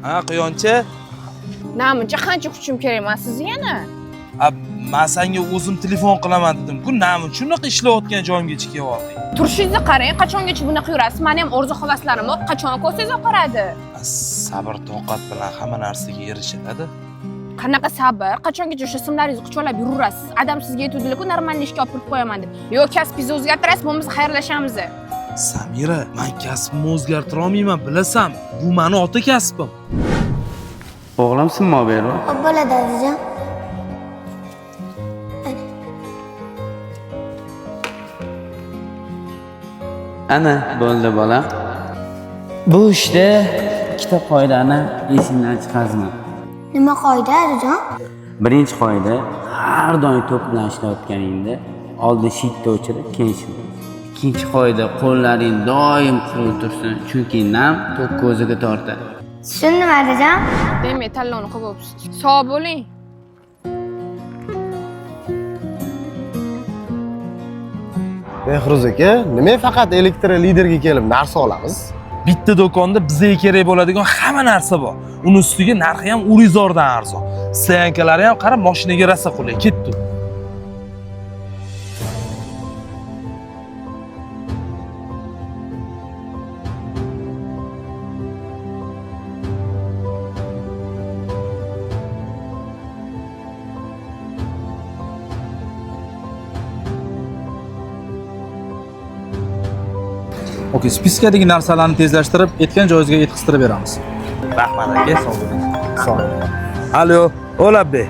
Ha, quyoncha. Namuncha qancha kuchim kerak emas sizni yana. A, man senga o'zim telefon qilaman dedim-ku. Namuncha unaqa ishlayotgan joyimgacha kelib olding? Turishingizni qarang, qachongacha bunaqa yurasiz? Mani ham orzu havaslarim bor, qachon ko'rsangiz oqaradi. A, sabr toqat bilan hamma narsaga erishiladi. Qanaqa sabr? Qachongacha o'sha simlaringizni quchoqlab yuraverasiz? Adam sizga aytuvdilar-ku, normal ishga olib kirib qo'yaman deb. Yo, kasbingizni o'zgartirasiz, bo'lmasa xayrlashamiz. Samira, man kasbimni o'zgartira olmayman, bilasan. Bu mani ota kasbim. O'g'lim simmo berib. Xo'p bo'ladi, Azizjon. Ana bo'ldi bola. Bu ishda ikkita qoidani esingdan chiqazma. Nima qoida, Azizjon? Birinchi qoida, har doim to'p bilan ishlayotganingda oldin shitni o'chirib, keyin shit. Ikkinchi qoida, qo'llaring doim quruq tursin, chunki nam to'p ko'ziga tortadi. Tushundim, Azizjon. Demak, tanlovni qilib bo'libsiz. Sog' bo'ling. Behruz aka, nima faqat elektroliderga kelib narsa olamiz? Bitta do'konda bizga kerak bo'ladigan hamma narsa bor. Uni ustiga narxi ham Urizordan arzon. Stoyankalari ham qara, mashinaga rosa qulay. Ketdi. Okey, spiskadagi narsalarni tezlashtirib, aytgan joyingizga yetkaztirib beramiz. Rahmat aka, sog' bo'ling. Sog' bo'ling. Alo, O'labbe.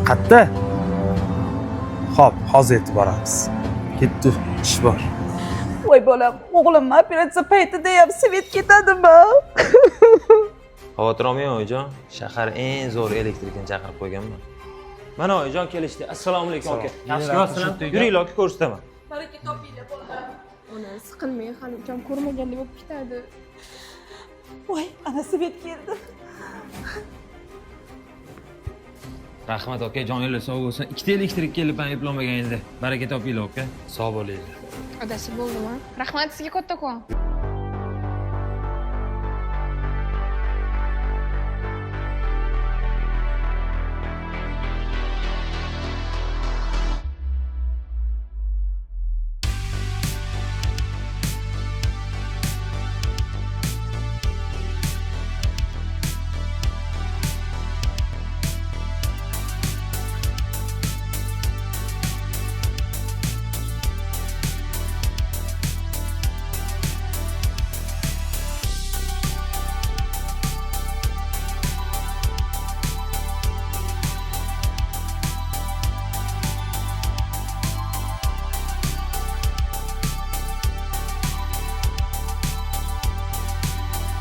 Qatta? Xo'p, hozir yetib boramiz. Ketdi, ish bor. Voy bolam, o'g'lim operatsiya paytida ham svet ketadimi? Xavotir olmang oyijon, shahar eng zo'r elektrikini chaqirib qo'yganman. Mana oyijon kelishdi. Assalomu alaykum aka. Yaxshi ko'rasizmi? Yuringlar aka, ko'rsataman. Baraka topinglar bolam. Ona, siqilmang, hali ukam ko'rmagandek bo'lib ketadi. Voy, ana svet keldi. Rahmat aka, joninglar sog' bo'lsin. Ikkita elektrik kelib ham eplolmagan edi. Baraka topinglar aka. Sog' bo'linglar. Adasi bo'ldimi? Rahmat sizga kattakon.